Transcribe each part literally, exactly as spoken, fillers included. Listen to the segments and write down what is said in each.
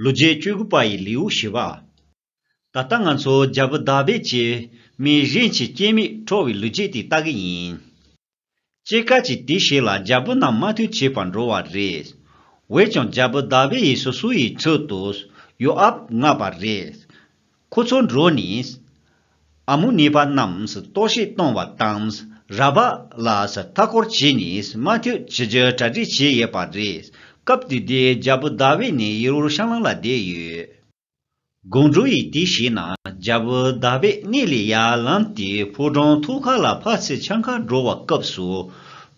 ལོ་རྒྱུས་བཅུ་དགུ་པ་ཡི་ལེའུ་བཞི་པ། ད་ལྟ་ང་ཚོ་རྒྱལ་པོ་དཱ་བིད་ཀྱིས་མི་གཞན་གྱི་སྐྱེ་དམན་ཁྲོ་བའི་ལོ་རྒྱུས་དེ་ལྟ་གི་ཡིན། སྐྱེད་ཀ་གྱི་དུས་ཤིག་ལ་རྒྱལ་པོ་རྣམས་དམག་འཐུ་བྱེད་པར་འགྲོ་བ་རེད། འོན་ཀྱང་རྒྱལ་པོ་དཱ་བིད་ཡིས་སོ་སོ་ཡི་ཚུལ་དུ་ཡོ་ཨབ་མངགས་པ་རེད། ཁོ་ཚོ་འགྲོ་ནས། ཨ་མོན་ནི་པ་རྣམས་གཏོར་བཤིག་བཏང་བ་དང་། ར་བ་ལ་མཐའ་སྐོར་བྱས་ནས་དམག་འཐུ་བྱེད་རྒྱུ་གྲ་སྒྲིག་བྱས་ཡོད་པ་རེད། སྐབས་དེ་དུས་རྒྱལ་པོ་དཱ་བིད་ནི་ཡེ་རུ་ཤ་ལམ་ལ་བསྡད་ཡོད། དགོང་དྲོ་ཡི་དུས་ཤིག་ན་རྒྱལ་པོ་དཱ་བིད་གནས་ལས་ཡར་ལངས་ཏེ་ཕོ་བྲང་ཐོག་ཁ་ལ་ཕར་ཚུར་འཆམ་ཁ་འགྲོ་བའི་སྐབས་སུ།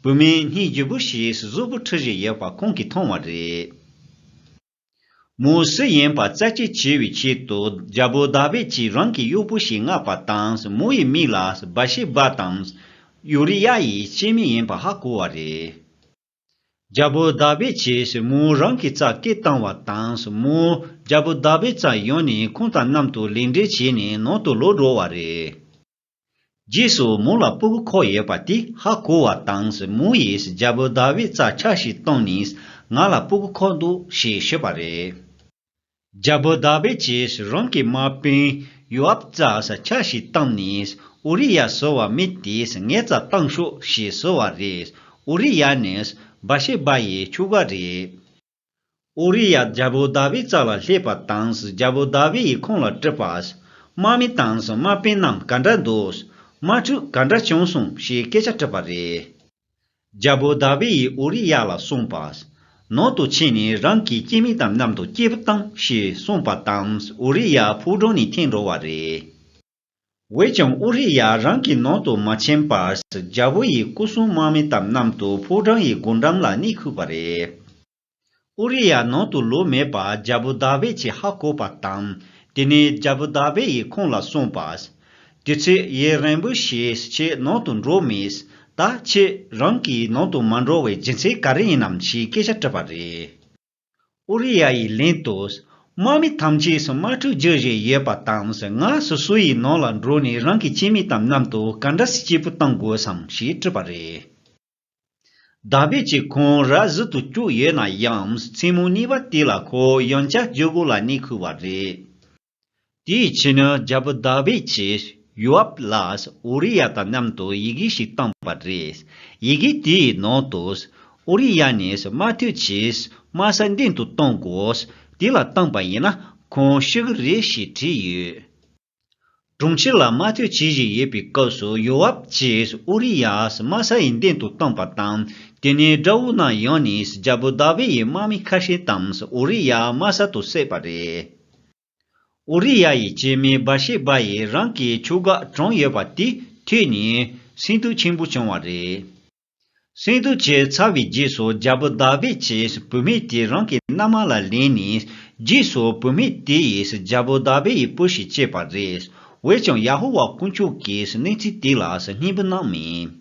བུད་མེད་སྙིང་རྗེ་པོ་ཞིག་གཟུགས་པོ་འཁྲུད་བཞིན་ཡོད་པ་ཁོང་གིས་མཐོང་བ་རེད། མོ་སུ་ཡིན་པ་རྩད་གཅོད་བྱེད་པའི་ཆེད་དུ་རྒྱལ་པོ་དཱ་བིད་ཀྱིས་རང་གི་གཡོག་པོ་ཞིག་མངགས་པ་དང་། མོ་ཡི་མིང་ལ་བཱ་ཤེ་བཱ་དང་། ཡུ་རི་ཡ་ཡི་སྐྱེ་དམན་ཡིན་པ་ཧ་གོ་བ་རེད། རྒྱལ་པོ་དཱ་བིད་ཀྱིས་མོ་རང་གི་རྩར་སྐད་བཏང་བ་དང་། མོ་རྒྱལ་པོ་དཱ་བིད་རྩར་ཡོང་ནས་ཁོང་དང་མཉམ་དུ་ལེགས་འབྲེལ་བྱས་ནས་ནང་དུ་ལོག་འགྲོ་བ་རེད། རྗེས་སུ་མོ་ལ་སྤུ་གུ་འཁོར་ཡོད་པ་དེ་ཧ་གོ་བ་དང་། མོ་ཡིས་རྒྱལ་པོ་དཱ་བིད་རྩར་ཕྱག་ཞིག་བཏང་ནས། ང་ལ་སྤུ་གུ་འཁོར་འདུག་ཞེས་ཞུས་པ་རེད། རྒྱལ་པོ་དཱ་བིད་ཀྱིས་རང་གི་དམག་དཔོན་ཡོ་ཨབ་རྩར་ཕྱག་ཞིག་བཏང་ནས། ཨུ་རི་ཡ་ཟེར་བ་མི་དེས་ངའི་རྩར་བཏང་ཤོག་ཞེས་ཟེར་བ་རེད། ཨུ་རི་ཡ་ནི་བཱ་ཤེ་བཱ་ཡི་ཁྱོ་ག་རེད། ཨུ་རི་ཡ་རྒྱལ་པོ་དཱ་བིད་རྩ་ལ་སླེབས་པ་དང་། རྒྱལ་པོ་དཱ་བིད་ཡིས་ཁོང་ལ་དྲིས་པ། དམག་མི་དང་དམག་དཔོན་རྣམས་ག་འདྲ་འདུག་དམག་འཁྲུག་ག་འདྲ་བྱུང་སོང་ཞེས་སྐད་ཆ་དྲིས་པ་རེད། རྒྱལ་པོ་དཱ་བིད་ཡིས་ཨུ་རི་ཡ་ལ་གསུངས་པ། ནང་དུ་ཕྱིན་ནས་རང་གི་སྐྱེ་དམན་དང་མཉམ་དུ་སྐྱིད་པོ་བཏང་ཞེས་གསུངས་པ་དང་། ཨུ་རི་ཡ་ཕོ་བྲང་ནས་ཐོན་འགྲོ་བ་རེད། འོན་ཀྱང་ཨུ་རི་ཡ་རང་གི་ནང་དུ་མ་ཕྱིན་པར། རྒྱལ་པོ་ཡི་སྐུ་སྲུང་དམག་མི་དང་མཉམ་དུ་ཕོ་བྲང་ཡི་སྒོ་འགྲམ་ལ་གནས་ཁུལ་བ་རེད། ཨུ་རི་ཡ་ནང་དུ་ལོག་མེད་པར་རྒྱལ་པོ་དཱ་བིད་ཀྱིས་ཧ་གོ་བ་དང་། དེ་ནས་རྒྱལ་པོ་དཱ་བིད་ཡིས་ཁོང་ལ་གསུངས་པ། དུས་ཚོད་ཡུན་རིང་པོ་ཞིག་ཁྱེད་ནང་དུ་འགྲོ་མེད། ད་ཁྱེད་རང་གི་ནང་དུ་མ་འགྲོ་བའི་རྒྱུ་མཚན་ག་རེ་ཡིན་ནམ་ཞེས་སྐད་ཆ་དྲིས་པ་རེད། ཨུ་རི་ཡ་ཡིས་ལན་དུ། དམག་མི་ཐམས་ཅད་དམག་འཁྲུག་རྒྱག་བཞིན་ཡོད་པ་དང་། ང་སོ་སོ་ཡི་ནང་ལ་འགྲོ་ནས་རང་གི་སྐྱེ་དམན་དང་མཉམ་དུ་ག་འདྲ་སེ་སྐྱིད་པོ་གཏོང་དགོས་སམ་ཞེས་དྲིས་པ་རེད། དཱ་བིད་ཀྱིས་ཁོང་ར་བཟི་དུ་བཅུག་ཡོད་ན་ཡང་། མཚན་མོ་གཉིས་པ་དེ་ལ་ཁོ་ཡང་བསྐྱར་རྒྱུག་སྒོ་ལ་གནས་ཁུལ་བ་རེད། དེའི་ཕྱི་ནས་རྒྱལ་པོ་དཱ་བིད་ཀྱིས་ཡོ་ཨབ་ལ་ཨུ་རི་ཡ་དང་མཉམ་དུ་ཡི་གེ་ཞིག་བཏང་བ་རེད། ཡི་གེ་དེའི་ནང་དུ། ཨུ་རི་ཡ་ནས་དམག་འཐུ་གྱིས་དམག་ས་མདུན་དུ་གཏོང་དགོས། དེ་ལ་བཏང་པ་ཡིན་ན་ཁོང་ཤི་གི་རེད་ཞེས་བྲིས་ཡོད། གྲོང་ཁྱེར་ལ་དམག་འཐུ་བྱེད་བཞིན་ཡོད་པའི་སྐབས་སུ་ཡོ་ཨབ་ཀྱིས་ཨུ་རི་ཡ་དམག་ས་ཡི་མདུན་དུ་བཏང་པ་དང་། དེ་ནས་དགྲ་བོ་རྣམས་ཡོང་ནས་རྒྱལ་པོ་དཱ་བིད་ཡི་དམག་མི་ཁ་ཤས་དང་ཨུ་རི་ཡ་དམག་ས་དུ་བསད་པ་རེད། ཨུ་རི་ཡ་ཡི་སྐྱེ་དམན་བཱ་ཤེ་བཱ་ཡིས་རང་གི་ཁྱོ་ག་གྲོངས་ཡོད་པ་དེ་ཐོས་ནས་སེམས་སྡུག་ཆེན་པོ་བྱུང་བ་རེད། སེམས་སྡུག་བྱས་ཚར་བའི་རྗེས་སུ་རྒྱལ་པོ་དཱ་བིད་ཀྱིས་བུད་མེད་དེ་རང་གི་མནའ་མ་ལ་ལེན་ནས། རྗེས་སུ་བུད་མེད་དེ་ཡིས་རྒྱལ་པོ་དཱ་བིད་ཡི་བུ་ཞིག་སྐྱེས་པ་རེད། འོན་ཀྱང་ཡ་ཧོ་ཝཱ་དཀོན་མཆོག་གིས་གནས་ཚུལ་དེ་ལ་སྙན་འབུལ་གནང་མེད།